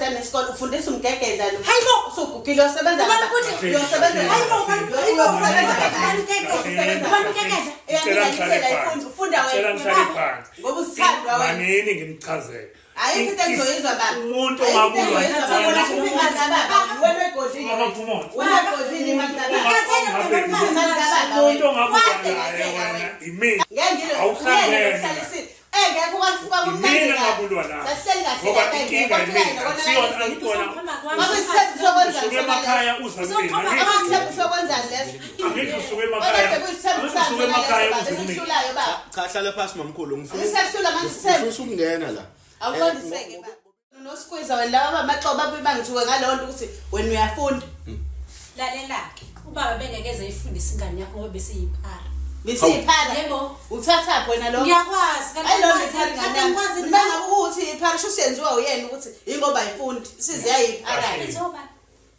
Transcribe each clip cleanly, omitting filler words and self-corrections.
Usuqeda nesikole ufundisa umgegedla lo. Hayibo! Usugugile uyosebenza. Ubani ukuthi- Uyosebenza. Hayibo, ubani- hayibo, Uyosebenza. ubani ukekeza? Ubani ukekeza? Ngicela nihlale phansi. Ufunda Ngicela wena. nihlale phansi. Ngoba usithandwa wena. Manini ngimchazele. Ayikho into engizoyizwa baba. Umuntu Ayikho into ongabulwa engizoyizwa baba. yena. Wena ukhipha imali kababa. Wena egodlini. Mama Phumulo. Wena egodlini imali kababa. Umuntu Umuntu ongabulwa naye wena imina. Ngeke ngile. Awuhlangene. Uhlalisile. Eh ngeke ukwazi kwakumnandi. Imina engabulwa naye. Sasihleli kahle Ngoba lapha inkinga endlini. imina. Akusiyona angikona. Ngabe isithembu sokwenzani Usuke emakhaya uza kumina. Uzoqhubeka. Ngabe isithembu sokwenzani leso? Angithi usuke emakhaya. Kodwa kuyisithembu Angithi sami usuke emakhaya leso uze kumina. esihlulayo baba. Cha hlala phansi mamkhulu ngifuna Ngisehlula manje isithembu. ngifuna ukungena la. Awuqondiseke baba. Unosikwiza wena laba bamaxoba babuye bangithuke ngaleyo nto ukuthi wena uyafunda. Lalela-ke, ubaba bengeke eze ayifundise ingane yakho ngoba besiyiphara. Bisiyiphara. Yebo. Uthathaphi wena lo? Ngiyakwazi, kanti Hayi lona angikwazi- iphara kanti ingane. angikwazi Uma ngabe ukuthi iphara sho usenziwa uyena ukuthi ingoba ayifundi. Isize yayiphara. Kahle. Yenziwa ubani?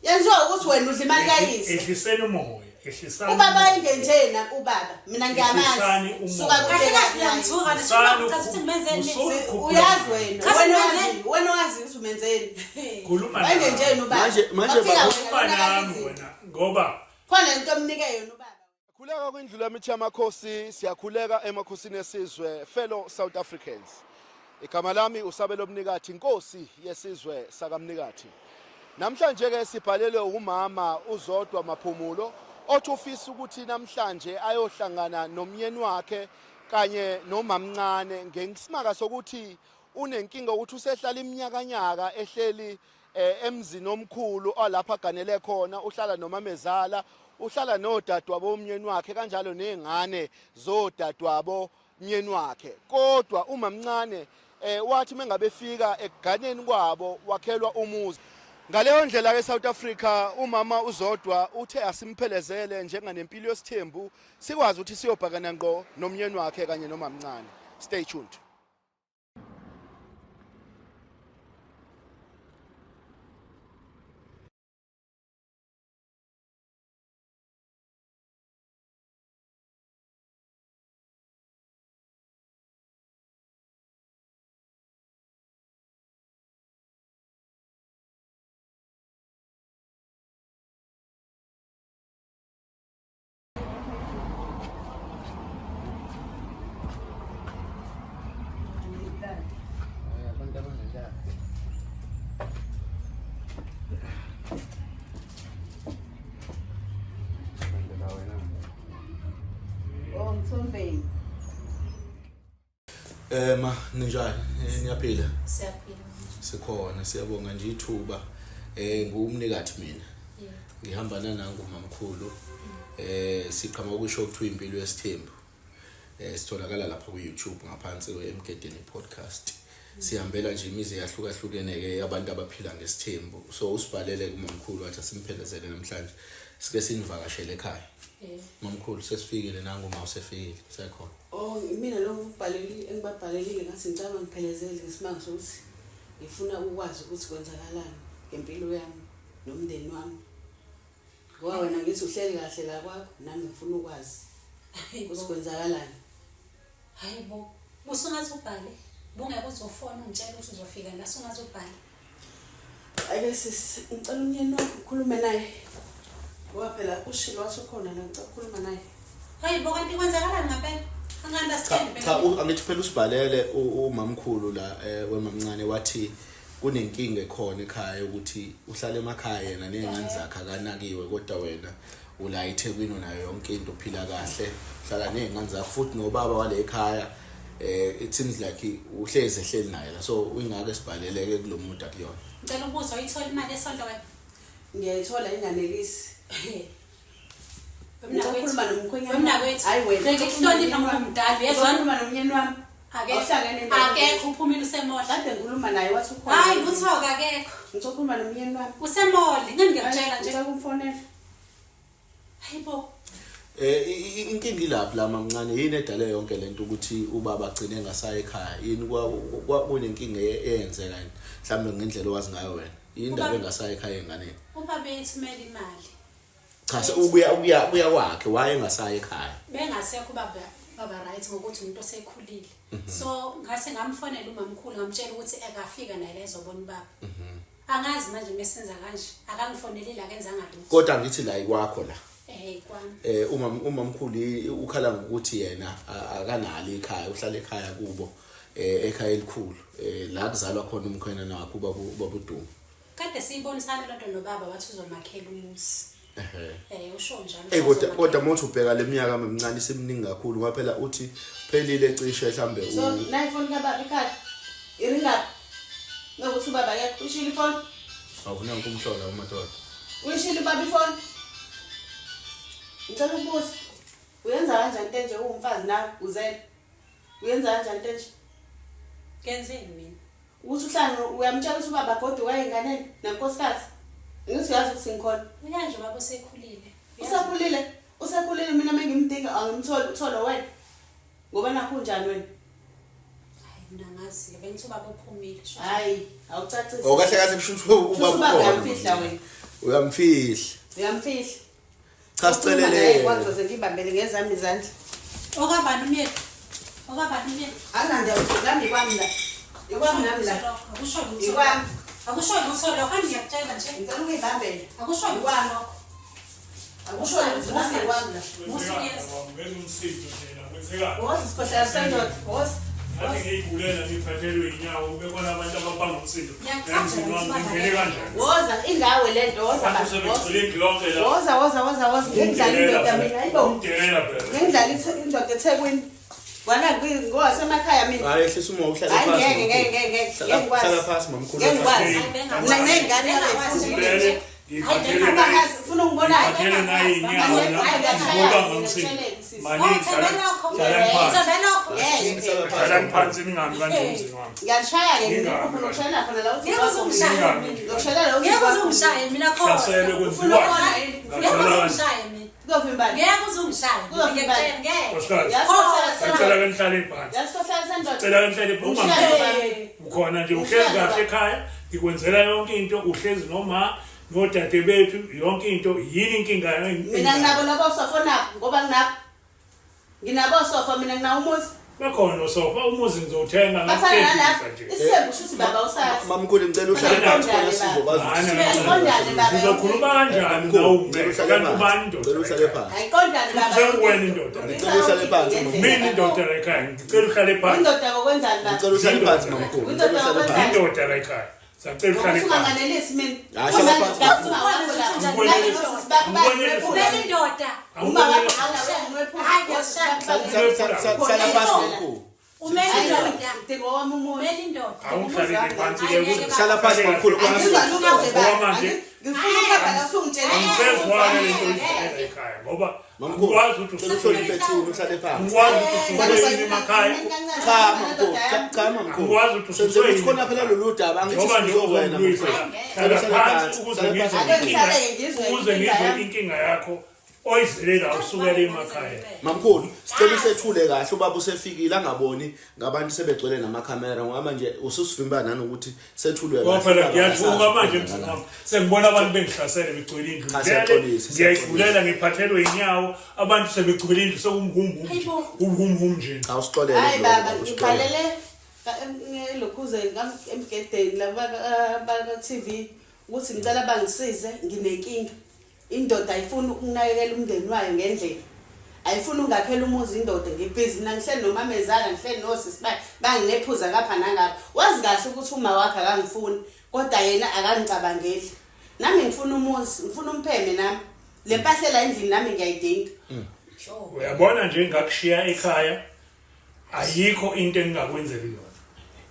Yenziwa ukuthi wena udla imali kayise. Ehliseni umoya. Ehlisani. Ubaba umoya. ingenjena ubaba. Mina ngiyamazi. Ehlisani umoya. Suka kude Kahle kahle kahle. uyangithuka nje, Usana uchaza ukuthi ngimenzeni mina. Uyazi wena. Cha, Wena simenzeni. wazi, wena wazi ukuthi umenzeni. Khuluma nami. Wayengenjena ubaba. Manje- manje Wafika baba- wena Khuluma nami wonakalisile. wena ngoba Khona into omnike yona ubaba. Khuleka kwindlu lamithi yamakhosi siyakhuleka emakhosini esizwe fellow South Africans. Igama lami uSabelo Mnikathi inkosi yesizwe sakaMnikathi. Namhlanje ke sibhalelwe umama uZodwa Maphumulo othi ufisa ukuthi namhlanje ayohlangana nomyeni wakhe kanye nomamncane ngesimaka sokuthi unenkinga ukuthi usehlala iminyakanyaka ehleli eh, emzini omkhulu olapha aganele khona uhlala nomamezala uhlala nodadewabo umnyeni wakhe kanjalo nezingane zodadewabo myeni wakhe kodwa umamncane eh wathi mengabe fika ekuganeni kwabo wakhelwa umuzi ngaleyo ndlela ke South Africa umama uZodwa uthe asimphelezele njenganempilo yosithembu sikwazi ukuthi siyobhakana ngqo nomnyeni wakhe kanye nomamncane stay tuned. Oh, Mthombeni. Eh ma ninjani? Eh, niyaphila? Siyaphila. Sikhona siyabonga nje ithuba. Eh ngumnikathi mina. Yebo. Ngihamba nanangu mamkhulu. Eh siqhamuka kwisho kuthiwa impilo yesithembu. Eh sitholakala lapha ku YouTube ngaphansi kweMgedeni podcast. Sihambela nje imizi eyahlukahlukene ke yabantu abaphila ngesithembu. So usibhalele kumamkhulu wathi asimphelezele namhlanje. Sike sinivakashele ekhaya. Yebo. Mamkhulu sesifikile nangu ma usefikile sekhona. Oh, mina lo ngibhaleli engibabhalelile ngathi ngicela bangiphelezele ngesimanga sokuthi ngifuna ukwazi ukuthi kwenzakalani ngempilo yami nomndeni wami. Ngoba wena ngithi uhleli kahle la kwakho nami ngifuna ukwazi ukuthi kwenzakalani. Hayi bo, busungaze ubhale. Bungeke uzofona ungitshela ukuthi uzofika la sungaze ubhale. Ake sisi, ngicela umyeni wakho ukhulume naye. Ngoba phela ushilo wathi ukhona la ngicela ukukhuluma naye. Hayi bo kanti kwenzakalani ngempela? Angi-understand phela. Cha angithi phela usibhalele umamkhulu la eh, wemamncane wathi kunenkinga ekhona ekhaya ukuthi uhlala emakhaya yena nezingane zakhe akanakiwe kodwa wena ula eThekwini unayo yonke into uphila kahle uhlala nezingane zakho futhi nobaba wale ekhaya eh it seems like uhlezi ehleli naye la so ingake sibhaleleke kulomuntu akuyona. Ngicela ukubuza uyithola imali yesondlo wena? Ngiyayithola inganelisi. Wemnakwethu. Ngikhuluma nomkhwenyana. Wemnakwethu. Hayi wena. Bengikuhlonipha ngoba umdala uyezwa? Ngikhuluma nomyeni wami. Akekho. Awuhlangene naye. Akekho uphumile usemall. Kade ngikhuluma naye wathi ukhona. Hayi lutho-ke akekho. Ngizokhuluma nomyeni wami. Usemall. Ngeke ngiyakutshela nje. Ngicela ukumfonela. Hayi bo. Eh inkinga ilaphi la mamncane yini edale yonke lento ukuthi ubaba agcine engasayi ekhaya yini kunenkinga eyenzeka yini mhlawumbe ngendlela owazi ngayo wena yini indaba engasayi ekhaya enganeni. Ubaba ethumela imali. Cha se ukuya ukuya kuya kwakhe wayengasayi ekhaya. Bengasekho ubaba baba right ngokuthi umuntu osekhulile. So ngase ngamfonela umamkhulu ngamtshela ukuthi akafika naye la ezobona ubaba. Angazi manje mesenza kanje, akangifonelile akenzanga lutho. Kodwa ngithi la ikwakho la. Eh kwami. Eh uma umamkhulu ukhala ngokuthi yena akanalo ikhaya, uhlala ekhaya kubo eh ekhaya elikhulu eh la kuzalwa khona umkhwena wakhe ubaba uBaba uDuma. Kade siyibonisana lento nobaba wathi uzomakhela umuzi. Ehhe. Eh usho njalo. Ey kodwa kodwa mawuthi ubheka leminyaka memncane iseminingi kakhulu ngoba phela uthi phelile cishe mhlambe So nayi ifoni kababa ikhadi. Iringaphi? Nokuthi ubaba akekho uyishilo ifoni? Awunanko umhlola umadoda. Uyishilo ubaba ifoni? Ngicela ukubuza. Uyenza kanjani into enje uwumfazi nawe uzele? Uyenza kanjani into enje? Ngenzeni mina? Ukuthi uhlanga uyamtshela ukuthi ubaba goduka ey'nganeni nankosikazi. Ngithi uyazi ukuthi ngikhona. Uyanje ubaba usekhulile. Usekhulile, usekhulile mina mengimdinga angimtholi uthole wena. Ngoba nakho unjani wena? Hayi mina ngazi bengithi ubaba uphumile. Hayi, awucacisi. Oh kahle kahle kusho ukuthi ubaba ubaba ukhona. uyamfihla wena. Uyamfihla. Uyamfihla. Cha sicelele. Kwazoze ngibambele ngezami izandla. Okabani umyeni? Okabani umyeni? Ananda nami kwami la. Ikwami nami la. Akusho lutho. Ikwami. Akusho lutho lokho ngiyakutshela nje. Ngicela ungibambele. Akusho lutho Ikwami. lokho. Akusho lutho nami kwami la. Musuyeza. Ngeza umsindo nje la kwenzekani? Woza sikhohlala sendoda. Woza. Ngathi ngiyigulela ngiphathelwe inyawo kube khona abantu ababanga umsindo. Ngiyakuchazela Emzini wami ukuthi ngingene kanjani? Woza ingawe lento woza Abantu baba. Woza. sebegcwele indlu yonke la. Woza woza woza woza ngidlala indoda mina hayibo. Umdelela phela. Ngidlala indoda eThekwini. Kwana ngowasemakhaya mina. Hayi ehlisa umoya uhlale Hayi phansi. ngeke ngeke ngeke ngeke Hlala ngikwazi. hlala phansi mamkhulu. Ngeke ngikwazi. Hayi, Mina ney'ngane bengakwazi. Ngigulele, ngiphathelwe Abakazi ufuna ungibona. ngiphathelwe nayi inyawo la. Hayi, ngiyashaya, Ngibanga umsindo. ngiyakutshela, sisi. Mani Oh, thembe lokho. hlalani phansi. Thembe lokho. Ngeke. Hlalani phansi ningabi kanje emzini wami. Ngiyashaya ke Ngingami ngikuphi nokushayela khona la uthi Ngeke uze ungishaye mina. Ngokushayela la uthi Ngeke uze ungishaye mina khona. Hlaselwe Ufuna kwenziwa. ukubona yini? Ngeke uze ungishaye mina. Kuyovimbana. Ngeke uze ungishaye. Kuzovimbana. Ngiyakutshela ngeke. Nkosikazi, Yasihlala ngicela ke nihlale phansi. Yasihlala sendoda. Cela ke nihlale phansi. Ungishaye. Ukhona nje uhlezi kahle ekhaya, ngikwenzela yonke into, uhlezi noma nodade bethu yonke into yini inkinga Mina nginabo labo sofa nabo ngoba nginabo. Nginabo sofa mina nginawo umuzi. Bakhona osofa umuzi ngizowuthenga Bafana nalapha. ngakuthengisa nje. Isithembu shuthi baba usazi. Mamkhulu ngicela uhlale phansi khona sizokwazi Hayi, ukuthi Qondane baba. Sizokhuluma kanjani Mamkhulu, nawe ngicela uhlale kanti phansi. ubani indoda? Ngicela uhlale phansi. Ayiqondane baba. Sekuwena indoda. Ngicela uhlale phansi, mamkhulu. Mina indoda la ekhaya, ngicela uhlale phansi. Indoda ngokwenzani baba? Ngicela uhlale phansi mamkhulu. Ngicela uhlale phansi. Indoda la ekhaya. Sacela uhlale Ngokuthi phansi. unganganelisi mina. Hayi, hlala phansi. Umele indoda. Umele indoda. Hlala phansi mamkhulu. Umele indoda. Ngowami umuzi. Umele indoda. Awungihlalele phansi ke ukuze Hlala phansi mamkhulu khona Angizwa lutho nje baba. Ngoba manje Ngifuna ukuhamba la usungitshela. angisezwake lento oyidlalela ekhaya ngoba Mamkhulu. angikwazi ukuthi Ngicela uhloniphe thina uhlale phansi. angikwazi ukuthi usuke emakhaya Cha mamkhulu, cha cha mamkhulu. Angikwazi ukuthi Senzela ukuthi usuke khona phela lolu daba angithi njengoba nje sizo wena uzongilwisa mamkhulu. hlala Uhlale phansi phansi, ukuze hlala ngizwe phansi. Ake inkinga ngihlale-ke ngizwe ukuze inkinga ngizwe yami. inkinga yakho oyizele la usukela emakhaya. Mamkhulu, sicela usethule kahle ubaba usefikile angaboni ngabantu sebegcwele namakhamera ngoba manje ususivimba nanokuthi sethulwe Ngoba phela Ubaba ngiyathuka akasazi manje ukwenza emzini la. wami sengibona abantu bengihlasele begcwele indlu. Cha, Vele siyaxolisa, ngiyayigulela ngiphathelwe inyawo abantu sebegcwele indlu sekumhumhum Hayibo. umhumhum nje. Cha usixolele Hayi kuloko, baba usixolele. ngibhalele elokhuze emgedeni la baka TV ukuthi ngicela bangisize nginenkinga. Indoda ayifuni ukunakekela umndeni wayo ngendlela. Ayifuni ungakhela umuzi indoda ngibhizi mina ngihleli nomamezala ngihleli nosisi bakhe banginephuza ngapha nangapha. Wazi kahle ukuthi uma wakhe akangifuni kodwa yena akangicabangeli. Nami ngifuna umuzi, ngifuna umpheme nami. Le mpahla la endlini nami ngiyayidinga. Uyabona nje ngakushiya ekhaya ayikho into engingakwenzela yona.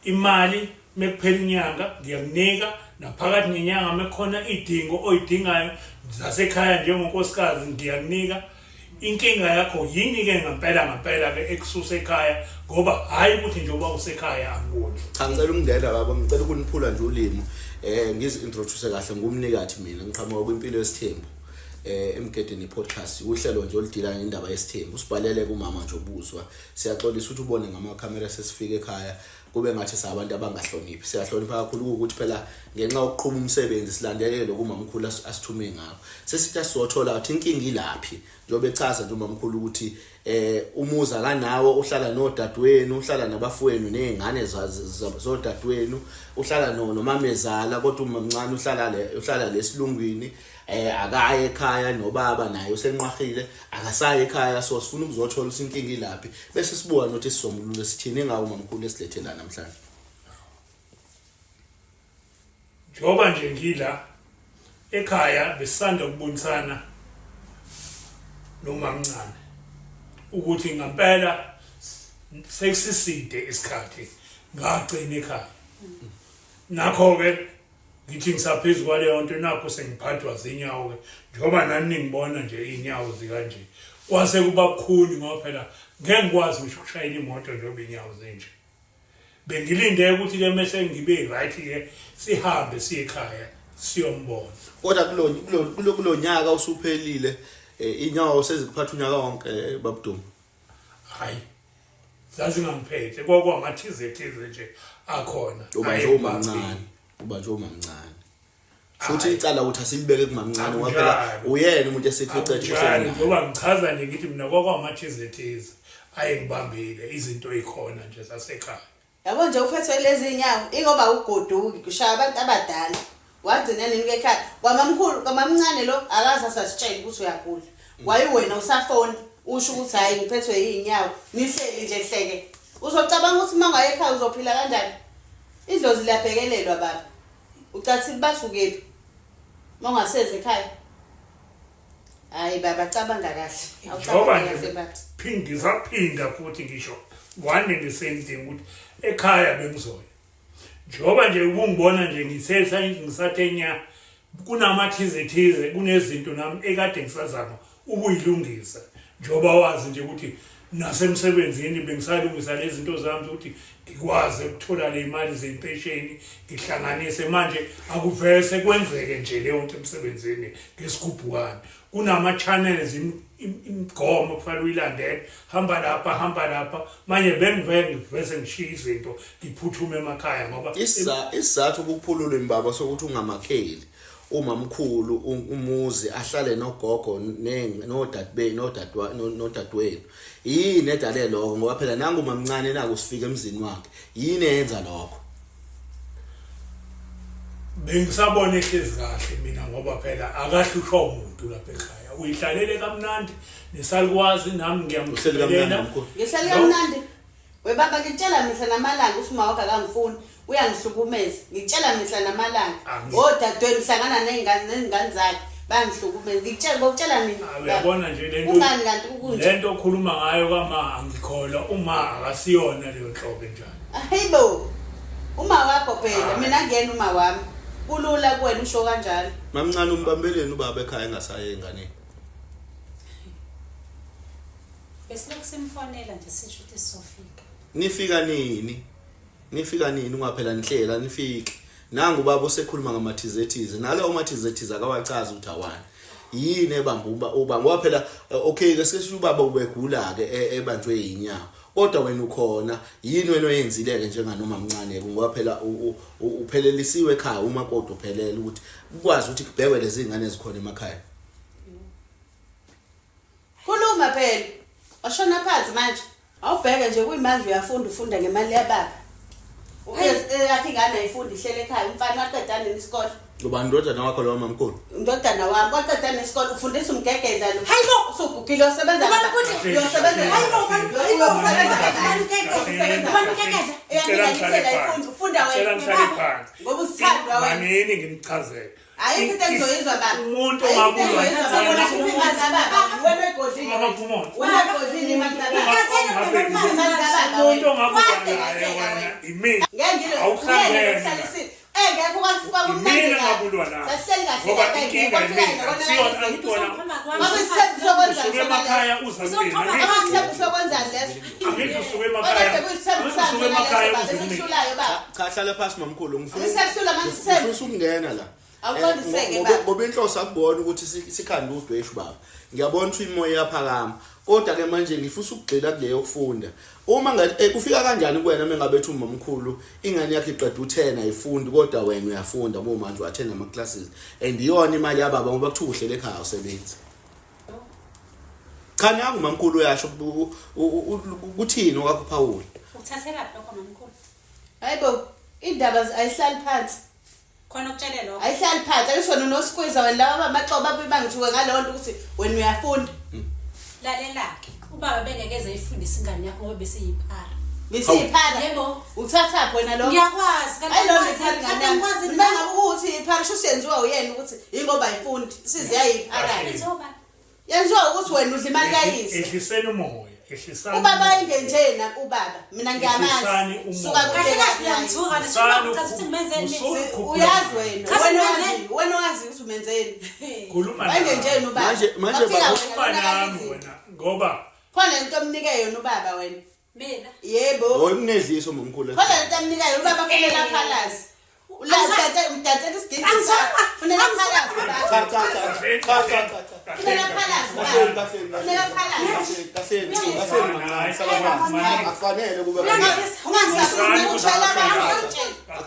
Imali mekuphela inyanga ngiyakunika naphakathi nenyanga mekukhona idingo oyidingayo zasekhaya njengonkosikazi ngiyakunika. Inkinga yakho yini ke ngempela ngempela ke ekususa ekhaya ngoba hayi ukuthi njengoba usekhaya angikondli. Cha ngicela ukungena baba ngicela ukuniphula nje ulimi eh ngizi introduce kahle ngumnikathi mina ngiqhamuka kwimpilo yesithembu eh emgedeni podcast uhlelo nje oludila ngendaba yesithembu usibhalele kumama nje ubuzwa siyaxolisa ukuthi ubone ngama camera sesifika ekhaya kube ngathi sabantu abangahloniphi siyahlonipha kakhulu ukuthi phela ngenxa yokuqhuma umsebenzi silandelele kumamkhulu asithume ngakho sesithi asizothola ukuthi inkinga ilaphi njengoba echaza nje umamkhulu ukuthi Umuzi akanawo, uhlala nodadewenu, uhlala nabafowenu nezingane zodadewenu, uhlala nomamezala, kodwa umamncane uhlala le, uhlala lesilungwini. Akaye ekhaya, nobaba naye usenqwahile, akasayi ekhaya. So sifuna ukuzothola ukuthi inkinga ilaphi, bese sibuka nokuthi sizombulule sithini ngawo mamkhulu esilethe la namhlanje. Njengoba nje ngila ekhaya, besisanda ukubonisana nomamncane ukuthi ngampela sekusiside isikhathi ngagcina ekhaya. Nakho-ke ngithi ngisaphezu kwaleyo nto, nakho sengiphathwa zinyawo-ke, njengoba nani ningibona nje iy'nyawo zikanje. Kwase kuba bukhuni ngoba phela ngeke ngikwazi ngisho ukushayela imoto njengoba iy'nyawo zinje. Bengilinde ukuthi-ke mese ngibe right-ke sihambe siye ekhaya siyombona. Kodwa kulo nyaka usuphelile, inyawo sezikuphatha unyaka wonke, babuduma? Hayi, zazingangiphethe, kwakwamathize thize nje akhona. Ubanjwe umamncane, ubanjwe umamncane futhi icala ukuthi asilibeke kumamncane, ngoba phela uyena umuntu esifice. Akunjalo, njengoba ngichaza nje ngithi mina kwakwamathize thize ayengibambile, izinto ey'khona nje zasekhaya. Yabo nje uphethwe lezi nyawo ingoba ugoduki kushaya abantu abadala. Wagcina nini ekhaya? Kwamamkhulu, kwamamncane lo akaze asasitshela ukuthi uyagula. Wayiwena usafoni usho ukuthi hayi, ngiphethwe yinyawo. Nihleli nje hleke. Uzocabanga ukuthi uma ungaye ekhaya uzophila kanjani? Idlozi liyabhekelelwa baba. Ucathile bathi ukephi? Uma ungasezi ekhaya. Hayi baba, cabanga kahle. Njengoba Awucabange kahle nje baba. Ngisaphinda futhi ngisho one and the same thing ukuthi ekhaya bengizoya. Njengoba nje ubungibona nje ngisesa ngisathe nya, kunamathize thize, kunezinto nami ekade ngisazama ukuyilungisa, njengoba wazi nje ukuthi nasemsebenzini bengisalungisa lezi zinto zami ukuthi ngikwazi ukuthola le mali zempesheni ngihlanganise. Manje akuvese kwenzeke nje leyo nto emsebenzini ngesigubhukane. Kunama-channels, imigomo kufanele uyilandele, hamba lapha, hamba lapha. Manje bengivele ngivese ngishiye izinto ngiphuthume emakhaya ngoba Isizathu ukuphulula imbaba sokuthi ungamakheli umamkhulu umuzi, ahlale nogogo nodadewenu, yini edale lokho? Ngoba phela nangu mamncane naku sifika emzini wakhe, yini eyenza lokho? Bengisabona ehlezi kahle mina, ngoba phela akahlushwa umuntu lapha ekhaya, uyihlalele kamnandi nesalukwazi nami. Uhleli kamnandi. Ngiyamxolela. Mamkhulu. Ngihleli kamnandi. Webaba, ngitshela mihla namalanga ukuthi uma wakho akangifuni, uyangihlukumeza. Ngitshela mihla namalanga. Odadewenu hlangana ney'ngane zakhe bayangihlukumeza. Ngikutshela ngokutshela nini? Ah, uyabona nje lento Kungani kanti kukunje? Lento okhuluma ngayo kama angikholwa, uma akasiyona leyo nhlobo enjalo. Hayibo. Uma wakho phela, mina ngiyena uma wami. Kulula kuwena usho kanjalo. Mamncane, umbambeleni ubaba ekhaya engasaye enganeni? Besilokhu simfonela nje sisho ukuthi sizofika. Nifika nini? Nifika nini? Ungaphela nihlela nifike, nangu ubaba osekhuluma ngamathizethize, nalowo mathizethize akawachazi ukuthi awani, yini ebamba uba ngoba phela okay ke sike ubaba ubegula ke ebanjwe yinyawo, kodwa wena ukhona, yini wena oyenzile ke njenganoma mncane ke? Ngoba phela uphelelisiwe ekhaya umakoti, uphelele ukuthi ukwazi ukuthi kubhekwe lezi ngane ezikhona emakhaya. Khuluma phela. Washona phansi manje. Awubheke nje kuyimanje uyafunda, ufunda ngemali yababa. Eyakhe ingane ayifundi, ihlele ekhaya. Umfana waqeda nini isikole? Ubani, ndodana wakho lowo, mamkhulu? Indodana wami waqeda nesikole, ufundisa umgegedla lo. Hayibo! Usugugile, uyosebenza. Ubani futhi? Uyosebenza. Hayibo, hayibo, Uyosebenza. ubani umgegedla? Ngicela ngihlale phansi. Ufunda Ngicela wena. ngihlale phansi. Ngoba usithandwa wena. Manini ngimchazele. Ayikho into engizoyizwa baba. Umuntu Ayikho into ongabulwa engizoyizwa baba. yena. Wena baba. Wena egodlini. Baba, come on. Wena egodlini imali kababa. Umuntu ongabulwa naye wena imina. Ngeke ngilo. Awuhlangene. Ukuhlalisile. Eh, ngeke ukwazi kwakumnandi. Imina engabulwa naye. Sasihleli kahle Ngoba kahle. inkinga imina. Akusiyona, angikona. Ngoba isithembu sokwenzani? Usuke emakhaya uza Uzoqhoma kumina. Ngoba isithembu sokwenzani leso? Angithi usuke Kodwa emakhaya. kuyisithembu Angithi sami usuke emakhaya leso baba. uze kumina. Esihlulayo baba. Cha, hlala phansi mamkhulu, ngifuna Angisehlula manje isithembu. ngifuna ukungena la. Awuqondiseke, baba. Ngoba inhloso akubona ukuthi sikhande udweshu baba. Ngiyabona ukuthi imoya iyaphakama. Kodwa ke manje ngifisa ukugxila kuleyo kufunda. Uma kufika kanjani kuwena mengabe ethi umamkhulu ingane yakhe iqeda u10 ayifundi, kodwa wena uyafunda kuma manje u-attend ama classes, and iyona imali yababa, ngoba kuthiwa uhlele ekhaya usebenzi. Cha nangu mamkhulu uyasho kuthini okwakuphawula. Ukuthathelaphi lokho mamkhulu? Hayibo, indaba ayihlali phansi. Khona ukutshele lokho. Ayihlali phansi, angisho wena unosikwiza wena laba bamaxoba babuye bangithuke ngaleyo nto ukuthi wena uyafunda. Lalela-ke, ubaba bengeke eze ayifundise ingane yakho ngoba besiyiphara. Besiyiphara. Yebo. Uthathaphi wena lokho? Ngiyakwazi kanti Hayi lona angikwazi- iphara kanti ingane yami. angikwazi Mina ngabe ukuthi iphara shuthi yenziwa uyena ukuthi ingoba ayifundi. Isize yayiphara. Kahle. Yenziwa ubani? Yenziwa ukuthi wena udla imali kayise. Ehliseni umoya, ehlisani. Ubaba umoya. ingenjena ubaba. Mina ngiyamazi. Ehlisani umoya. Suka kude Kahle kahle kahle. uyangithuka nje. Musani Uchaza ukuthi ngimenzeni mina. Uyazi wena. Cha, Wena simenzeni. wazi, wena wazi ukuthi umenzeni. Khuluma nami. Wayengenjena ubaba. Manje Wafika baba- wena Khuluma wonakala nami izinto. wena ngoba Khona into omnike yona ubaba wena. Mina. Yebo. Hoyi kunedliso mamkhulu. Khona into amnika yona ubaba kufanele aphalaze. Ulazi umdansela isigidi. Funeka aphalaze ubaba. Cha cha cha. Cha cha cha. Funeka aphalaze Kahleni ubaba. kahleni. Funeka aphalaze. Kahleni kahleni mancane sala akufanele kube kanje. Ungangisafuni ukushayela abantu.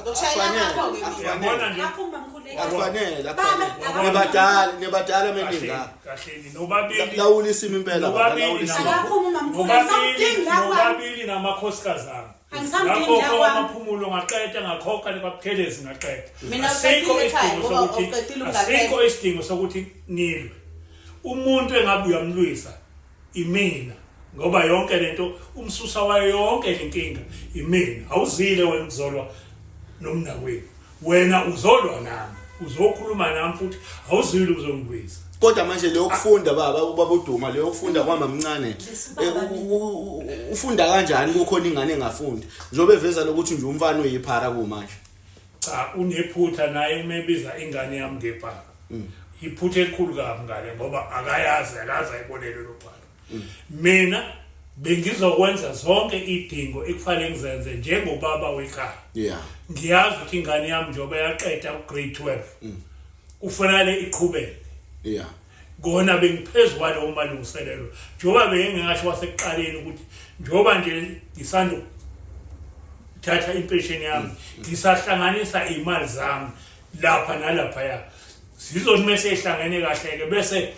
Ukushayela abantu. uyabona nje Aphuma mamkhulu. Akufanele Baba, akufanele. Nibadala nibadala kahleni meninga. kahleni nobabili Lawula isimo impela baba lawula nobabili isimo. Akaphumi mamkhulu, nobabili angisamdingi la kwami. nobabili namakhosikazi ami. Angisamdingi Ngakhokha la kwami. amaphumulo ngaqeda ngakhokha kwabuthelezi ngaqeda. Mina Asikho uqedile ekhaya, isidingo ngoba sokuthi uqedile ungaqeda. asikho isidingo sokuthi nilwe. Umuntu engabe uyamlwisa imina ngoba yonke lento umsusa wayo yonke lenkinga imina. Awuzile wena ukuzolwa nomnakwenu. Wena uzolwa nami, uzokhuluma nami futhi awuzile ukuzongibuyisa. Kodwa manje leyo kufunda baba ubaba uDuma leyo kufunda kwamamncane ufunda kanjani kukhona ingane engafundi njengoba eveza lokuthi nje umfana uyiphara kumanje. Cha unephutha naye uma ebiza ingane yami ngephara. Iphutha elikhulu kabi ngale ngoba akayazi akaze ayibonele lo phara. Mina bengizokwenza zonke idingo ekufanele ngizenze njengobaba wekhaya. Yeah. Ngiyazi ukuthi ingane yami njengoba yaqeda ugrade 12. Kufanele iqhubeke. Yeah. Kona bengiphezu kwalowo malungiselelo njengoba bengingasho kwasekuqaleni ukuthi njengoba nje ngisanda thatha impesheni yami ngisahlanganisa iy'mali zami lapha nalaphaya zizothi mese ehlangene kahle-ke bese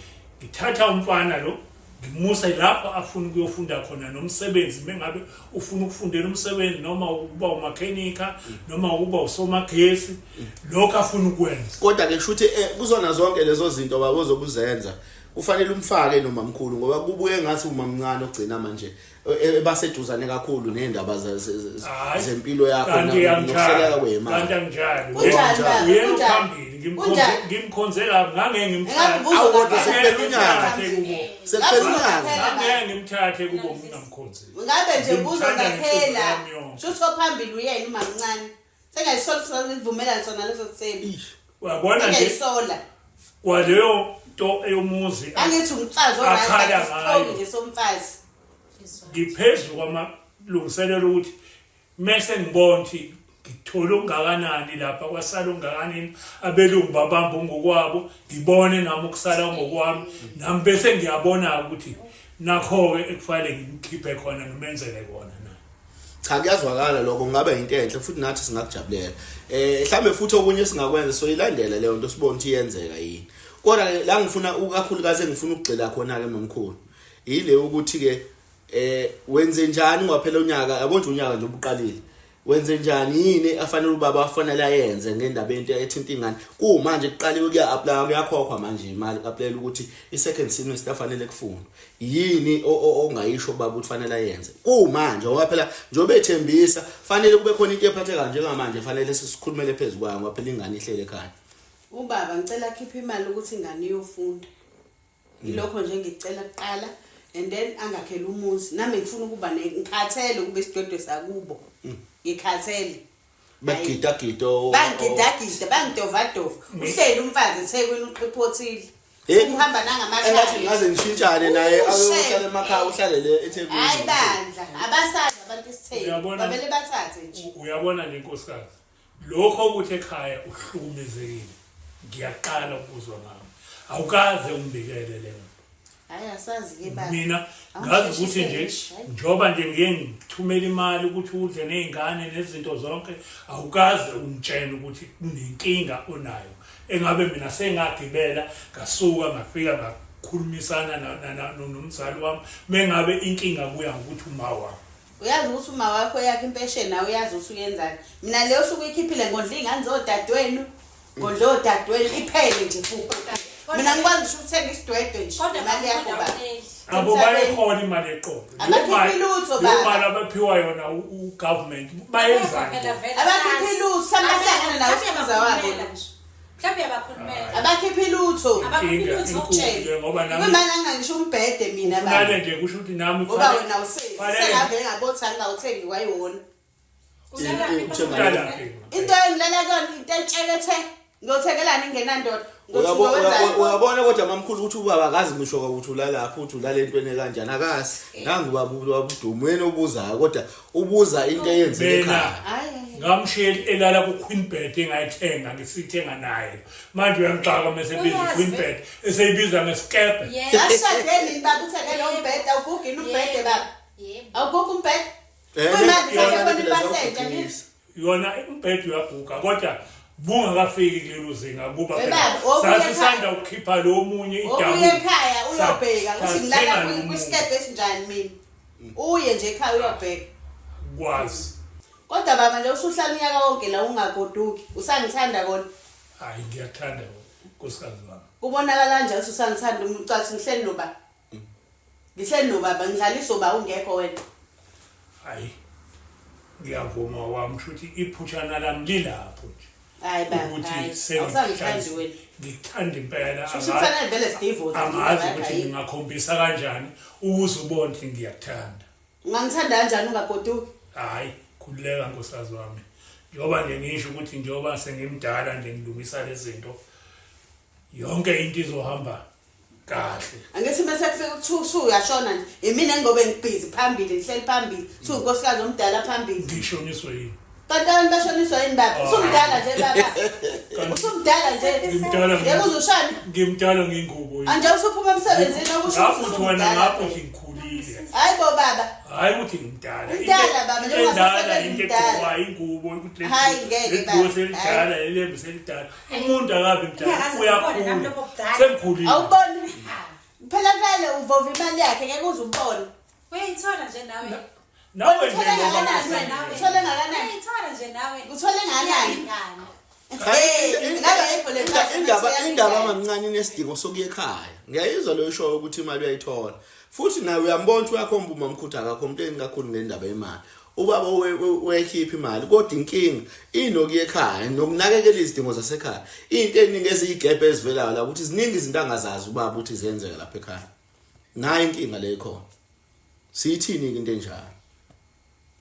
ngithatha umfana lo ngimuse lapho afuna ukuyofunda khona nomsebenzi mengabe ufuna ukufundela umsebenzi noma ukuba umakhenikha noma ukuba usomagesi lokho afuna ukwenza. Kodwa ke kushuthi kuzona zonke lezo zinto baba ozobuzenza kufanele umfake nomamkhulu ngoba kubuye ngathi umamncane ogcina manje ebaseduzane kakhulu nezindaba Hhayi. zempilo yakho Kanti nokuhleleka anginjalo kwemali. kanti anginjalo Kunjani baba? uyena Kunjani? uphambili Kunjani? ngimkhonze kabi ngangeke ngimthathe Engabe Awu, kodwa ubuzo sekuphela unyaka. ngimthathe kubo Sekuphela unyaka. ngangeke ngimthathe kubo ngingamkhonzile Ngabe nje Ngimthanda kuzokaphela. ngenhliziyo yami yonke. Shuthi ophambili uyena umamncane. Sengayisola sivumelana sona leso sithembu. Uyabona nje Sengayisola. kwaleyo nto eyomuzi Angithi umfazi Akhala oright ngayo. nje somfazi. Ngiphezu kwamalungiselelo ukuthi mese ngibona ukuthi ngithole okungakanani lapha kwasala okungakanani abelungu babamba ngokwabo ngibone nami ukusala ngokwami nami bese ngiyabona ukuthi nakho-ke ekufanele ngimkhiphe khona ngimenzele kona na. Cha kuyazwakala lokho kungaba into enhle futhi nathi singakujabulela. Mhlambe futhi okunye singakwenza soyilandela leyo nto sibone ukuthi iyenzeka yini. Kodwa ke la ngifuna ukakhulukazi engifuna ukugxila khona ke mamkhulu. Yile ukuthi ke wenze njani ngoba phela unyaka yabo nje unyaka nje ubuqalile. Wenze njani yini afanele ubaba afanele ayenze ngendaba into ethinta ingane. Kumanje kuqaliwe kuya apply kuyakhokhwa manje imali applyela ukuthi i second semester afanele kufundwe. Yini ongayisho baba ukuthi fanele ayenze kumanje ngoba phela njengoba ethembisa fanele kube khona into ephatheka njengamanje fanele sisikhulumele phezu kwayo ngoba phela ingane ihlele ekhaya. Ubaba ngicela akhiphe imali ukuthi ingane iyofunda. Ilokho nje ngicela kuqala and then angakhela umuzi. Nami ngifuna ukuba ngikhathele ukube isidwedwe sakubo. Ngikhathele. Bagidagida Bangidagida, bangidovadova. Uhleli umfazi eThekwini uqhiphothile. Uhamba Engathi nangamakhaya. ngaze ngishintshane naye Ushe. ayohlala emakhaya uhlale le eThekwini. Hayi bandla, abasazi abantu isithembu. Uyabona- Babele bathathe nje. Uyabona nje nkosikazi lokho ukuthi ekhaya uhlukumezekile ngiyaqala ukuzwa ngawe awukaze ungibikele leyo nto. Hayi asazi ke baba. Mina ngazi ukuthi nje njengoba nje ngiye ngithumela imali ukuthi udle nezingane nezinto zonke awukaze ungitshele ukuthi kunenkinga onayo engabe mina sengagibela ngasuka ngafika ukukhulumisana nomzali wami mengabe inkinga kuya ngokuthi uma wami. Uyazi ukuthi uma wakho yakhe impesheni nawe uyazi ukuthi uyenzani. Mina leyo suku uyikhiphile ngondla iy'ngane zodadewenu, ngondla odadewenu iphele nje futhi. Mina ngikwazi ngisho ukuthenga isidwedwe nje Kodwa imali yakho baba. awuneli. Abo bayihola imali eqolo. Abakhiphi lutho, Leyo baba. mali abaphiwa yona u-government bayenzani? Phela vele Abakhiphi sazi. lutho, mhlawumbe bahlangana nawe Mhlawumbe usiza wabo. uyabakhulumela nje. Mhlawumbe uyabakhulumela. Abakhiphi lutho. Abakhiphi Inkinga lutho. enkulu le ngoba nami Kuyimali angangisho umbhede mina baba. kufanele nje kusho ukuthi nami Ngoba kufanele- wena awusevi. kufanele- Sengavele ngabotha ngingawuthengi kwayiwona. Ulalaphi Uthenga baba? Ulalaphi? Into engilala kuyona into etshekethe. Ngiyothengelani ingenandoda. Ngothi Uyabo- Uyabona kodwa mamkhulu ukuthi ubaba akazi ngisho ukuthi ulalaphi ukuthi ulala entweni kanjani akazi. Nangu ubaba uBaba wena obuzayo kodwa ubuza into eyenzeke Mina ekhaya. Hayi. ngamshiya elala ku-queen bed engayithenga ngisithenga naye manje uyangixaka uma esebiza Uyazi i-queen bed eseyibiza ngesikebhe Yebo. Sashade nini baba uthenge lo mbhede awugugi umbhede baba. Yebo. Awugugi umbhede. Eh, Kuyimanje yona sake phela khona impahla entsha ngithi. Yona umbhede uyaguga kodwa bungakafiki kulelo zinga kuba We phela baba, obuye sasisanda ukukhipha lo munye Obuye ekhaya uyobheka ukuthi ngilala sathenga lo munye. kwisikebhe esinjani mina. Uye nje ekhaya uyobheka. Kwazi. Kodwa baba nje usuhlala unyaka wonke la ungagoduki. Usangithanda kona. Hayi ngiyakuthanda nkosikazi wami. Kubonakala kanjani ukuthi usangithanda umcathi ngihleli noba. Ngihleli nobaba ngidlalisa uba ungekho wena. Hayi ngiyavuma wami kusho ukuthi iphutshana lami lilapho nje. Hayi baba, Ukuthi hayi. sengikuthanda Awusangithandi wena. ngikuthanda impela. Shuthi kufanele vele sidivorce. Angazi ukuthi ngingakhombisa kanjani ukuze ubone ukuthi ngiyakuthanda. Ungangithanda kanjani ungagoduki? Hayi khululeka nkosikazi wami. Njengoba nje ngisho ukuthi njengoba sengimdala nje ngilungisa lezi zinto yonke into izohamba kahle. Angithi mase kufika kuthiwa usuyashona nje imina engobe ngibhizi phambili ngihleli phambili kuthiwa unkosikazi omdala phambili. Ngishoniswe yini? Kanti abantu bashoniswa yini baba? Usumdala nje baba. Usumdala nje. Ngimdala Ngeke uze ushone. Ngimdala ngingubo yini? Anje usuphuma emsebenzini okusho Ngapho ukuthi uthi wena usumdala. ngapho uthi ngikhulile. Hayi bo baba. Hayi ukuthi ngimdala. Umdala baba, njengoba Endala usasebenza into umdala. egqokwayo ingubo ukuthi le Hayi, ngeke le baba. gubo selidala lelembu selidala. Umuntu akabi mdala Ungakaze ubone nami uyakhula. lobo budala. Sengikhulile. Awuboni? Phela vele uvova imali yakhe ngeke uze umbone. Uyayithola nje nawe. Nawe nje Uthole ngoba ngakanani wena? Uthole ngakanani? Uyayithola nje nawe. Uthole ngakanani? Iyalingana. Hey, ngabe ayikho le mpahla, Indaba ngathi indaba iyalingana. mamncane inesidingo sokuya ekhaya. Ngiyayizwa leyo show ukuthi imali uyayithola. Futhi nawe uyambona ukuthi uyakhomba umamkhulu akacomplain kakhulu ngendaba yemali. Ubaba uyayikhipha imali kodwa inkinga inokuya ekhaya nokunakekela izidingo zasekhaya. Into eningi eziyigebhe ezivelayo la ukuthi ziningi izinto angazazi ubaba ukuthi ziyenzeka lapha ekhaya. Nayo inkinga le ikhona. Siyithini ke into enjalo?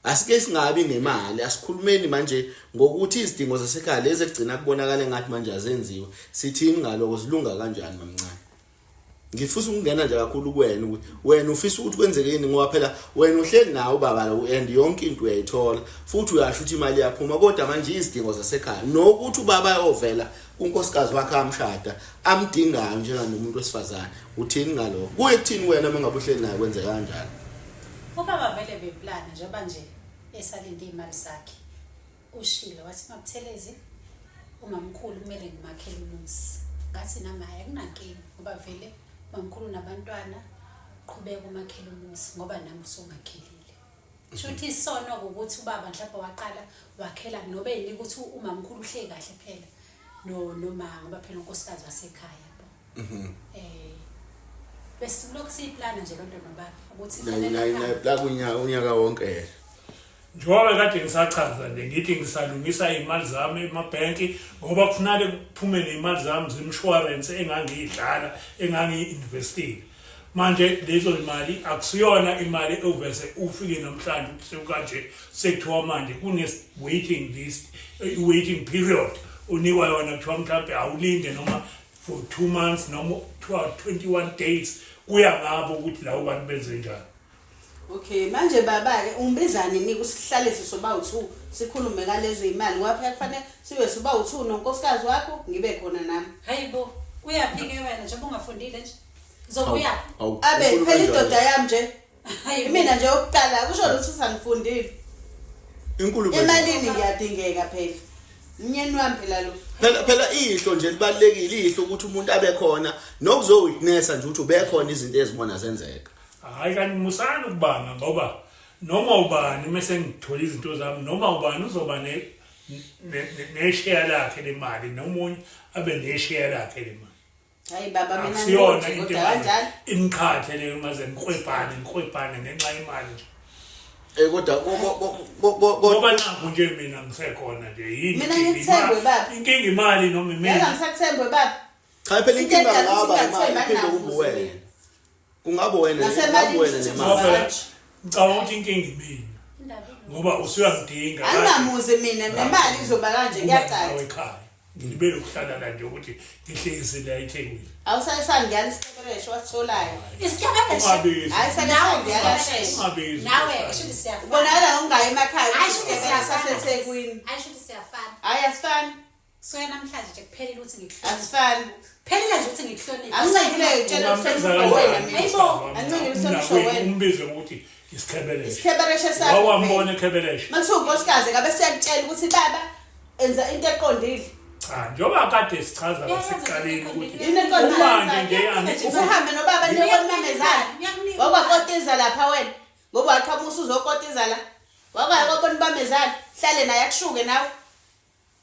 Asike singabi ngemali, asikhulumeni manje ngokuthi izidingo zasekhaya lezi ekugcina kubonakala engathi manje azenziwe. Sithini ngaloko zilunga kanjani mamncane? Ngifisa ukungena nje kakhulu kuwena ukuthi wena ufisa ukuthi kwenzeke yini ngoba phela wena uhleli nawe ubaba lo and yonke into uyayithola futhi uyasho ukuthi imali iyaphuma kodwa manje izidingo zasekhaya nokuthi ubaba ayovela kunkosikazi wakhe amshada amdingayo njenganomuntu wesifazane uthini ngalokho kuye kuthini wena uma ngabe uhleli naye kwenzeka kanjalo? Ubaba vele beplana njengoba nje esalinde iy'mali zakhe ushilo wathi maButhelezi umamkhulu kumele ngimakhele umuzi. Ngathi nami hhayi akunankinga ngoba vele umamkhulu unabantwana qhubeka umakhele umuzi ngoba nami usungakhelile. Shuthi isono ukuthi ubaba mhlawumbe waqala wakhela nobe yini ukuthi umamkhulu uhleli kahle phela no noma ngoba phela unkosikazi wasekhaya yabo. Bese lokhu siyiplana nje lonto nobaba ukuthi kufanele ahambe. La kunyaka unyaka wonke. Njengoba kade ngisachaza nje ngithi ngisalungisa iy'mali zami emabhenki ngoba kufunake kuphume ney'mali zami zemshwarensi engangiyidlala engangiyi-investile. Manje lezo mali akusiyona imali ovese ufike namhlanje ukuthi sekukanje sekuthiwa manje kune-waiting list, i-waiting period onikwa yona kuthiwa mhlawumbe awulinde noma for 2 months noma kuthiwa 21 days kuya ngabo ukuthi labo bantu benze njani. Okay, manje baba-ke ungibiza nini usihlalise soba u-two sikhulume ngalezo y'mali ngoba phela kufanele sibe soba u-two nonkosikazi wakho ngibe khona nami. Hayi bo, uyaphi-ke wena njengoba ungafundile nje? Uzobuyaphi? Awu, Abe ukhuluma phela kanjani? indoda yami nje. Hayi bo. Imina nje yokuqala kusho lutho ukuthi angifundile. Inkulumo enjani? Emalini ngiyadingeka phela. Umnyeni wami phela lo. Phela phela ihlo nje libalekile ihlo ukuthi umuntu abe khona nokuzo witnessa nje ukuthi ubekhona izinto ezibona zenzeka. Hayi kanti musani ukubanga ngoba noma ubani mese ngithola izinto zami noma ubani uzoba ne nesheya lakhe lemali nomunye abe nesheya lakhe lemali. Hayi baba mina akusiyona into kanjalo imqhathe leyo ungaze ngiqwebhane ngiqwebhane ngenxa yemali nje. Eh kodwa ngoba nakho nje mina ngisekhona nje yini Mina ngikuthembe baba. Inkinga imali noma imina. Yazi ngisakuthembe baba. Cha phela inkinga ngaba imali iphinde kube wena. Kungabe wena kungabe wena nemali. Ngicabanga ukuthi inkinga imina. Ngoba usuyangidinga. Angingamuzi mina nemali izoba kanje kuyacaca. Ekhaya. Ngilibele ukuhlala la nje ukuthi ngihlezi la eThekwini. Awusayisangiyana isikebereshe wasitholayo. Isikebereshe. Ungabizi. Hayi sake sangiyana. Ungabizi. Nawe shuthi siyafana. Ubonakala ngokungayi emakhaya. Hayi shuthi siyafana. SaseThekwini. Hayi shuthi siyafana. Hayi asifani. Suke namhlanje nje kuphelile ukuthi ngikuhloniphe. Asifani. Phelile nje ukuthi ngikuhloniphe. Angincikile utshela Ungambiza ukuhlonipha wena kanjani mina. Hayibo. Angincikile uhlonishwa wena. Umbize ngokuthi isikhebereshe. Isikhebereshe sakho. Wawambona ekhebereshe. Makuthiwa unkosikazi ngabe siyakutshela ukuthi baba enza into eqondile. Cha, njengoba kade sichaza kwasekuqaleni ukuthi Yini eqondile? ubani nje angithi Usuhambe nobaba niyobona mamezala. Wakwakotiza lapha wena. Ngoba waqhamuka usuzokotiza la. Wakwaya kwabona ubamezala. Hlale naye akushuke nawe.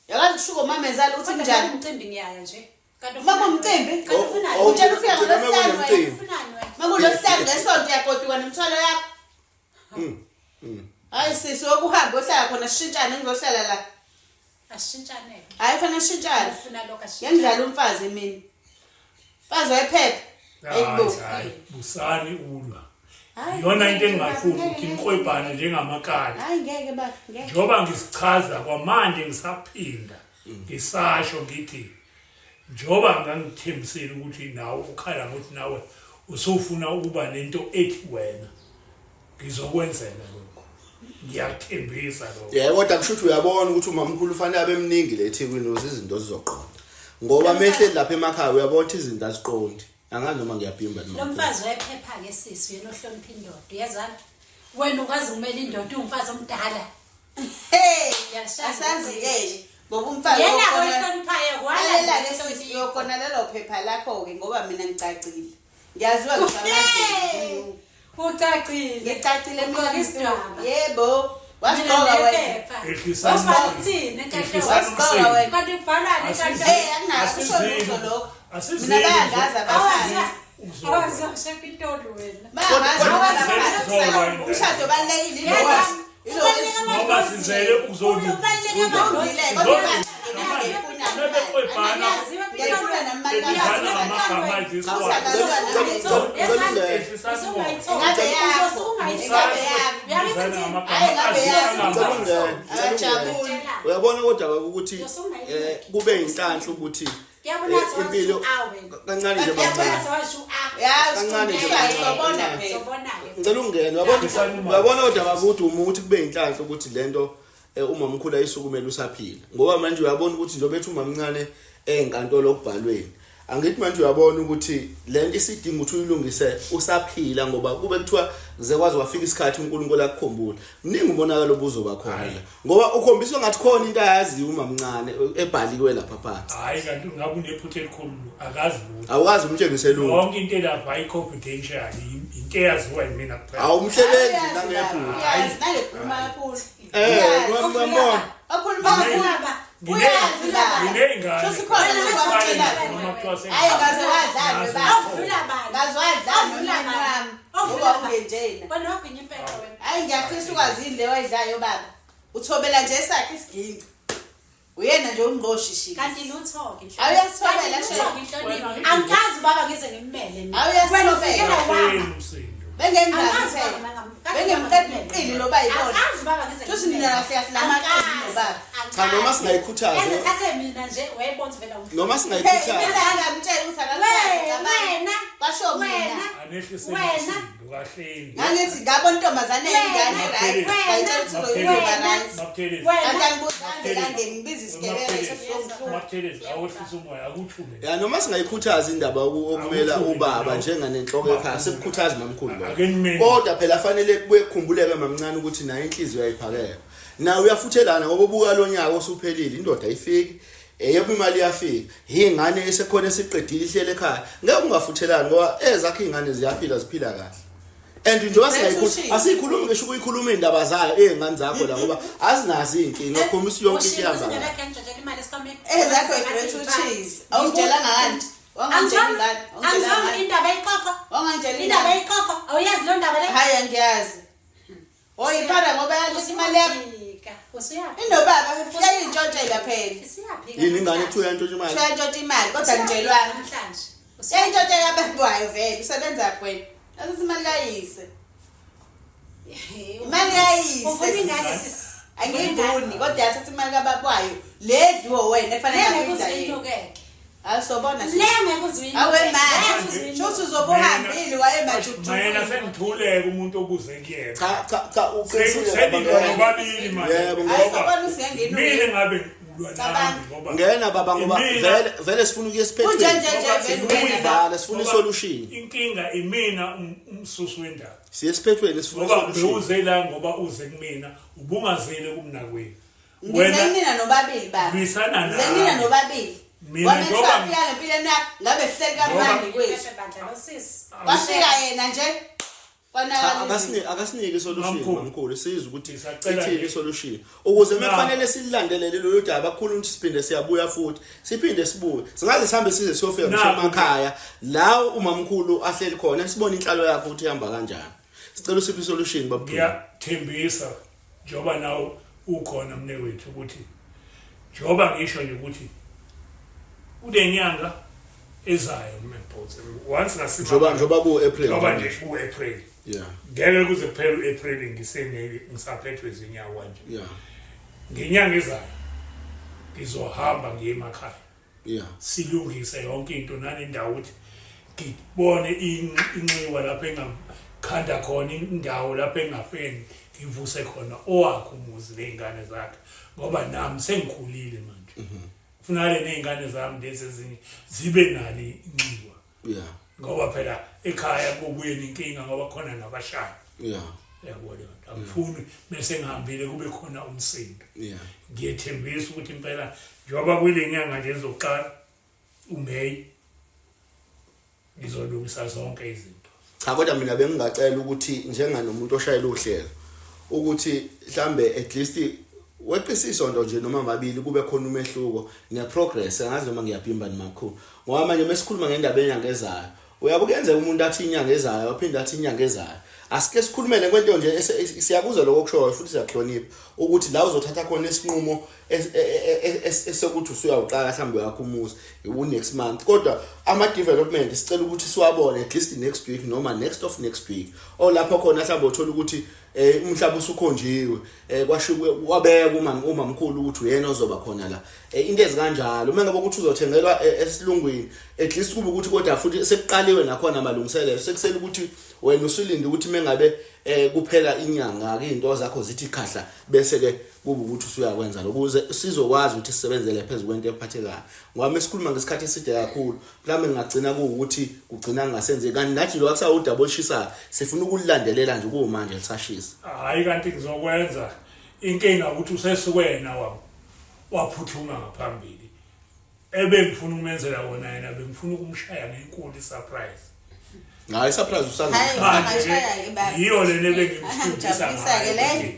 Yakazi kushuka umamezala ukuthi Kodwa kunjani. umcimbi ngiyaya nje. Kanti Uma kuwumcimbi, Kanti ufunani? Oh, Utshela ufika ugcina ngolwesihlanu wena. kunemcimbi. Ufunani wena? Makulosihlanu ngesonto uyagoduka nemithwalo yakho. Hayi sisi wokuhamba ohlala khona sishintshane ngizohlala la. Asishintshane. Hayi fanele sishintshane. Ufuna lokho asishintshane. Ngiyangidlala umfazi mina. Mfazi wephepha. Hayibo. hayi busani ulwa. Iyona into engingayifuni ukuthi niqwebhane njengamakati. Hayi ngeke baba, ngeke. Njengoba ngisichaza kwamanje ngisaphinda ngisasho ngithi njengoba ngangithembisile ukuthi nawe ukhala ngokuthi nawe usufuna ukuba nento ethi wena ngizokwenzela lokho ngiyakuthembisa lokho Yebo kodwa kusho ukuthi uyabona ukuthi umamkhulu ufanele abe mningi le eThekwini ukuze izinto zizoqonda. Ngoba mehleli lapha emakhaya uyabona ukuthi izinto aziqondi. Angazi noma ngiyabhimba Lo noma. mfazi wephepha ke sisi uyena ohlonipha indoda uyezana. Wena ukwazi ukumela indoda uwumfazi omdala. Hey, Ngiyalishaya asazi iqiniso. ke ngoba umfazi Yena okhona- ohloniphayo kwala. Lalela ke sisi uyokona lelo phepha lakho ke ngoba mina ngicacile. Ngiyaziwa Hey! ngicacile. Ucacile. Ngicacile mina. Ugqoka isidwaba. Yebo. Wasigqoka wena. Ehlisani Wasibhala ukuthini enkantolo? Ehlisani Wasigqoka umsindo. wena. Kanti ubhalani enkantolo? Hey, anginakho kusho lutho lokho. Asizile. Mina bayangazi abafazi. Awaziwa kushaya itoli wena. Bayangazi Kodwa- abafazi. Umshado ubalulekile Yes. ilo. Ngoba sizele ukuzolungisa. Kulungile kodwa Bebeqwebhana. ngiyayifuna namali Bedlala ngamagama aziswayo. Ingabe yakho. Ingabe yakho. Hayi, ngabe yakho. Akajabuli. Uyabona kodwa ukuthi kube inhlanhla ukuthi impilo kancane nje mamncane. Ya, Kancane nje. sobona phela. Ngicela ungene uyabona uyabona kodwa bakuthi uma ukuthi kube inhlanhla ukuthi lento umamkhulu ayisukumele usaphila ngoba manje uyabona ukuthi njengoba ethi umamncane enkantolo okubhalweni angithi manje uyabona ukuthi lento isidinga ukuthi uyilungise usaphila ngoba kube kuthiwa zekwazi wafika isikhathi uNkulunkulu akukhumbule mningi umonakalo obuzoba khona la ngoba ukhombiswa ngathi khona into ayaziyo umamncane ebhaliwe lapha phansi Hayi kanti ngabe unephutha elikhulu akazi lutho. awukazi umtshengise lutho Yonke into elapha ayi-confidential into eyaziwa yimina kuphela. awumhlebeli nje nangephutha Uyazi nangekhuluma kakhulu. uyambona Okhuluma kakhulu. Uyazi baba. Nginey'ngane. Shuthi khona lokhu akutshelayo. Noma kuthiwa Hayi ngaze wadlala baba. Awudlula bani? Ngaze wadlala nomyeni wami. Ngoba ungenjena. Wena wagwinya impepho wena. Hayi ngiyafisa ukwazi yini le wayidlayo baba. Uthobela nje esakhe isiginci. Uyena nje ungqoshishi. Kanti lutho-ke Awuyasithobela, Kanti she. lutho-ke inhlonipho. Angikazi ubaba ngize ngimmele mina. Awuyasithobela. Wena ufikela Kahleni wama. umsindo. Bengengani Angazi phela. baba ngam- Bengemqeda uqili loba yibona. Angazi baba ngize Shuthi nina kahle kahle lamaqili nobaba. Cha, noma singayikhuthaza. Eze thathe mina nje wayebona ukuthi vele awumfuni. noma Hey, singayikhuthaza mina ngamtshela ukuthi akalithathi cabanga. Wena, Basho mina. wena, Anehliseni Wena. umsindo kahleni. Ngangithi ngabona intombazane eyingane right. Ngayitshela ukuthi uzoyiba right. Mabuthelezi. Kanti wena. angibuzange langeni ngibiza isigebengu sesizongihlupha. Mabuthelezi awehlisa umoya akuthume. ya noma singayikhuthaza indaba okumela Awuthuki ubaba mina. njenganenhloko ekhaya sikukhuthaza mamkhulu Ake nimele. lokho kodwa phela fanele kubuye kukhumbuleke mamncane ukuthi naye inhliziyo ayiphakeme Nawe uyafuthelana ngoba ubuka lo nyaka osuphelile indoda ayifiki. Yebo imali iyafika. Ingane esekhona esiqedile ihlele ekhaya. Ngeke ungafuthelani ngoba ezakhe ingane ziyaphila ziphila kahle. And njengoba singayikhuluma asiyikhulumi ngisho ukuyikhuluma indaba zayo izingane zakho la ngoba azinazo izinkinga ukhombisa yonke into ihamba. Ezakho i-bread cheese. Awungitshelanga ngani? Wangangitshela ngani? Wangangitshela ngani? Indaba iqoqo. Wangangitshela indaba iqoqo. Awuyazi lo ndaba le? Hayi angiyazi. Oyiphara ngoba yalisa imali yakho. Inobaba uyayintshontshela phela. Yini ingane kuthiwa uyantshontsha imali? Kuthiwa uyantshontsha imali kodwa ngitshelwanga. Namhlanje. Uyayintshontshela abantu wayo vele usebenza wena. Asisi imali kayise. Imali kayise. Uvuna ingane sisi. Angiyivuni kodwa yathatha imali kababa wayo. Le dliwo wena ekufanele Le ngeke ngabe idla yena. uzinuke. Asobona Le ngeke uzinuke. Awe manje. Shuthi uzobe uhambile waye majukujuku. Mina sengithuleke umuntu obuze kuyena. Cha cha cha uqinisile Senilwa baba. nobabili manje. Yebo, Ngoba Ayisobona usiyangena. Mina ngabe ngilwa nami ngoba Ngena baba ngoba Imina- vele vele sifuna ukuya Kunje esiphethweni. nje nje vele Sifuna ungena. ukuyivala, sifuna Ngoba isolution. Inkinga imina umsusi wendaba. Siye esiphethweni sifuna Ngoba isolution. bewuze la ngoba uze kumina, ubungazile kumnakwenu. Ngize nina nobabili baba. Lwisana nami. Ngize nina nobabili. Mina Wame njengoba- kuthiwa fika ngempilweni yakho ngabe sihleli kamnandi kwethu. Bandla lo sisi. Kwafika yena nje. Cha Konakala. akasinike isolution Mamkhulu. mamkhulu sizwe ukuthi Ngisacela ithini nje. isolution ukuze Na. mekufanele sililandelele lolu daba kukhulu ukuthi siphinde siyabuya futhi siphinde sibuye singaze sihambe size siyofika ngisho Nakhu. emakhaya la umamkhulu ahleli khona sibone inhlalo yakho ukuthi ihamba kanjani sicela usiphe isolution babudulu Ngiyathembisa njengoba nawe ukhona mnewethu ukuthi njengoba ngisho nje ukuthi kulenyanga ezayo mina once ngasima njoba njoba ku April njengoba nje ku April yeah ngeke kuze kuphele uApril ngisene ngisaphethwe izinyawo nje yeah ngenyanga ezayo ngizohamba ngiye emakhaya yeah silungise yonke into nanendawo ukuthi ngibone inxiwa lapho engakhanda khona indawo lapho engafeni ngivuse khona owakhe umuzi ney'ngane zakhe ngoba nami sengikhulile manje kufunakale ney'ngane zami lezi ezinye zibe nalo inxiwa yeah ngoba phela ekhaya kubuye nenkinga ngoba khona nabashana yeah yabo leyo nto angifuni bese ngihambile kube khona umsindo yeah ngiyethembisa ukuthi impela njengoba kuyile nyanga nje ezoqala uMay ngizolungisa zonke izinto cha kodwa mina bengingacela ukuthi njenganomuntu oshayela uhlelo ukuthi mhlambe at least weqisa isonto nje noma mabili kube khona umehluko ne-progress angazi noma ngiyabhimba nimakhulu ngoba manje mesikhuluma ngendaba enyanga ezayo uyabe kuyenzeka umuntu athi inyanga ezayo aphinde athi inyanga ezayo asike sikhulumele kwento nje siyakuzwa lokho okushoyo futhi siyakuhlonipha ukuthi la uzothatha khona isinqumo esokuthi usuyawuqala mhlawumbe uyakho umuzi u-next month kodwa ama-development sicela ukuthi siwabone at least next week noma next of next week or lapho khona mhlawumbe uthola ukuthi um umhlaba usukhonjiwe um kwashiwe wabeka uma umamkhulu ukuthi uyena ozoba khona la um into ezikanjalo uma ngabe ukuthi uzothengelwa esilungwini at least kube ukuthi kodwa futhi sekuqaliwe nakhona amalungiselelo sekusele ukuthi wena usulinde ukuthi mengabe eh kuphela inyanga ke into zakho zithi khahla bese ke kuba ukuthi usuyakwenza lokho ukuze sizokwazi ukuthi sisebenzele phezulu kwento ephathekayo ngoba mesikhuluma ngesikhathi eside kakhulu mhlawumbe ngingagcina kuwukuthi kugcina kungasenzeki kanti nathi lo akusawudaba olushisayo sifuna ukulilandelela nje kuwumanje lisashisa hhayi kanti ngizokwenza inkinga ukuthi usesukwena wabo waphuthuma ngaphambili ebengifuna ukumenzela wona yena bengifuna ukumshaya ngenkulu isurprise hayi surprise Hayi, usangishaya ke baba. yiyo lena ebengimfundisa Angijabulisa-ke ngayo le. ukuthi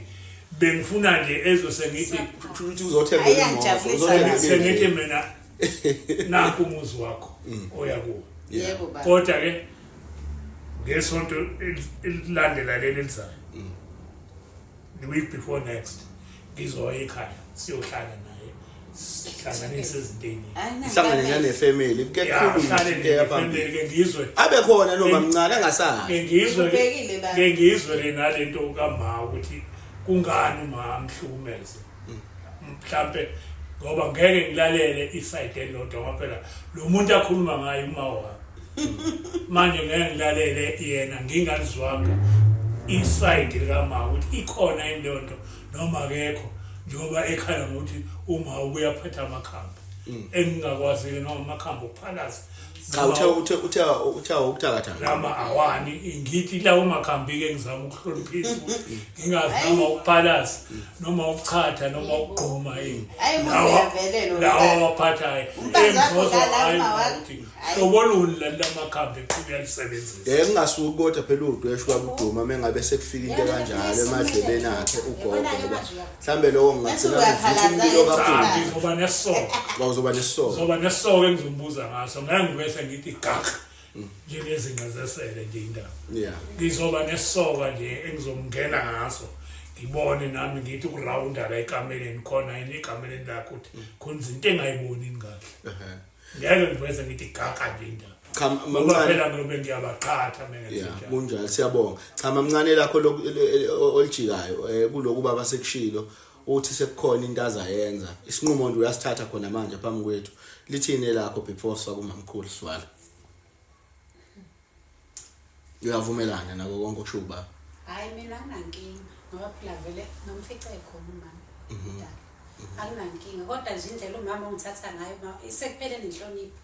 bengifuna nje ezo sengithi ukuthi uzothenga Hayi, imoto iyangijabulisa uzothenga sengithi indlu. mina nakho umuzi wakho oya kuwo Yebo baba. kodwa ke ngesonto elilandela leli elizayo the week before next ngizoya ekhaya siyohlala naye sihlanganise izinto ey'ningi Hayi, nangu ihlangane amehlo. nanefamily kuke Ya, kukhulunywe hlale into eyaphambili nefamily ke ngizwe abe khona noma mncane angasazi ke ngizwe Ubhekile baba. ke ngizwe ke nalento kama ukuthi kungani uma amhlukumeze mhlambe ngoba ngeke ngilalele iside elilodwa ngoba phela lo muntu akhuluma ngaye uma wami manje ngeke ngilalele yena ngingalizwanga iside likama ukuthi ikhona yini leyo nto noma akekho njengoba ekhala ngokuthi uma ubuya aphatha amakhambi. Engingakwazi-ke noma amakhambi okuphalaza. Cha, uthe awukuthakatha. Lama awani ngithi lawo makhambi-ke ngizama ukuhloniphisa ukuthi ngingazi noma ukuphalaza noma ukuchatha noma ukugquma yini. Hhayi, umuntu Lawa- uyavelelwa, lawa umntana. awaphathayo Umfazi wakho engizozwa udlala ngayo uma wakho. ukuthi Hhayi. hlobo luni lali lamakhambi eqhubeka lisebenzisa. Ngingasuki kodwa phela udweshu kwabuduma mengabe sekufika into kanjalo emadlebeni akhe ugogo, ngoba mhlambe lokho ngingagcina kuvutha umlilo kakhulu. Cha, ngizoba nesoko. Uzoba nesoko. Ngizoba nesoko engizombuza ngaso, ngeke ngivese ngithi gaqa njengezinqa zesele nje indaba. Ngizoba nesoka nje engizomngena ngaso, ngibone nami ngithi ukurawunda la ekameleni khona yini ekameleni lakho ukuthi khona izinto engayiboni kahle. Ngeke ngiveze ngithi gaqa nje indaba. Cha Ngoba mamncane, phela ngiyobe ngiyabaqhatha mina ngenze njalo. Kunjalo, siyabonga. Cha mamncane, lakho olijikayo kuloku baba sekushilo uthi sekukhona into azayenza. Isinqumo nje uyasithatha khona manje phambi kwethu. Lithini lakho before sifaka umamkhulu sivala? Uyavumelana nako konke okusho ubaba? Hhayi, mina anginankinga ngoba phela vele ngamfica ekhona umama kudala. Anginankinga kodwa nje indlela umama ongithatha ngayo sekuphelele inhlonipho.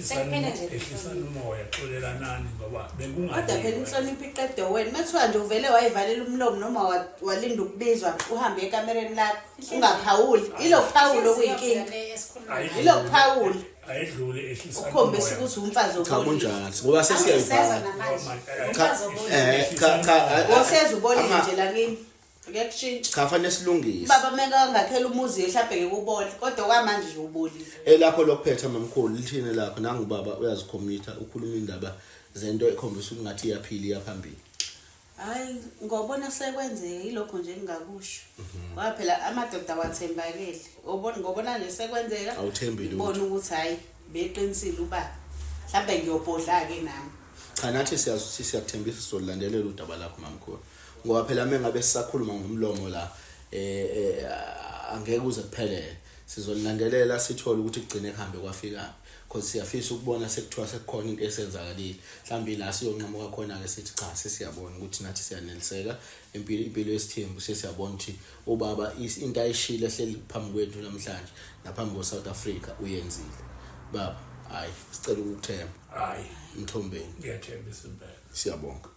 Sekuphele nje. Ehlisani umoya, xolelanani ngoba Kodwa phela bekungaliwa. inhlonipho iqede wena. Uma kuthiwa nje uvele wayivalela umlomo noma walinda ukubizwa uhambe ekamereni lakho ungaphawuli, ilokuphawula okuyinkinga. Inhliziyo phela le esikhuluma Ayidlule. ngayo. Ilokuphawula. Ayidlule, ehlisani Ukukhombisa umoya. ukuthi umfazi Cha, obolile. kunjalo ngoba Angisezwa sesiyayivala. namanje. Cha, Umfazi obolile. cha, Wohlezi ubolile ama- nje la kimi. Kuyakushintsha. Cha, fanele silungise. Baba meke angakhela umuzi mhlawumbe ngikubone kodwa kwamanje nje ubolile. Elakho lokuphetha mamkhulu lithini lakho? Nangu baba uyazikhomitha, ukhuluma indaba zento ekhombisa ukuthi ngathi iyaphila, iyaphambili. Hayi, ngobona sekwenzeka yilokho nje engingakusho. Ngoba phela amadoda awathembakele. Ubona ngobona nje sekwenzeka. Awuthembi lutho. Ngibona ukuthi hayi beqinisile ubaba. Mhlawumbe ngiyobhodla ke nami. Cha, nathi siyakuthembisa sizolandelela udaba lakho mamkhulu, ngoba phela mengabe sisakhuluma ngomlomo la angeke uze kuphelele. Sizolandelela sithole ukuthi kugcine kuhambe kwafikaphi, because siyafisa ukubona sekuthiwa sekukhona into esenzakalile, mhlawumbe la siyonqamuka khona-ke sithi cha, sesiyabona ukuthi nathi siyaneliseka impilo yesithembu, sesiyabona ukuthi ubaba into ayishilo ehleli phambi kwethu namhlanje naphambi kwe-South Africa uyenzile. Baba, hhayi, sicela ukukuthemba. Hhayi. Mthombeni. Ngiyathembisa impela. Siyabonga.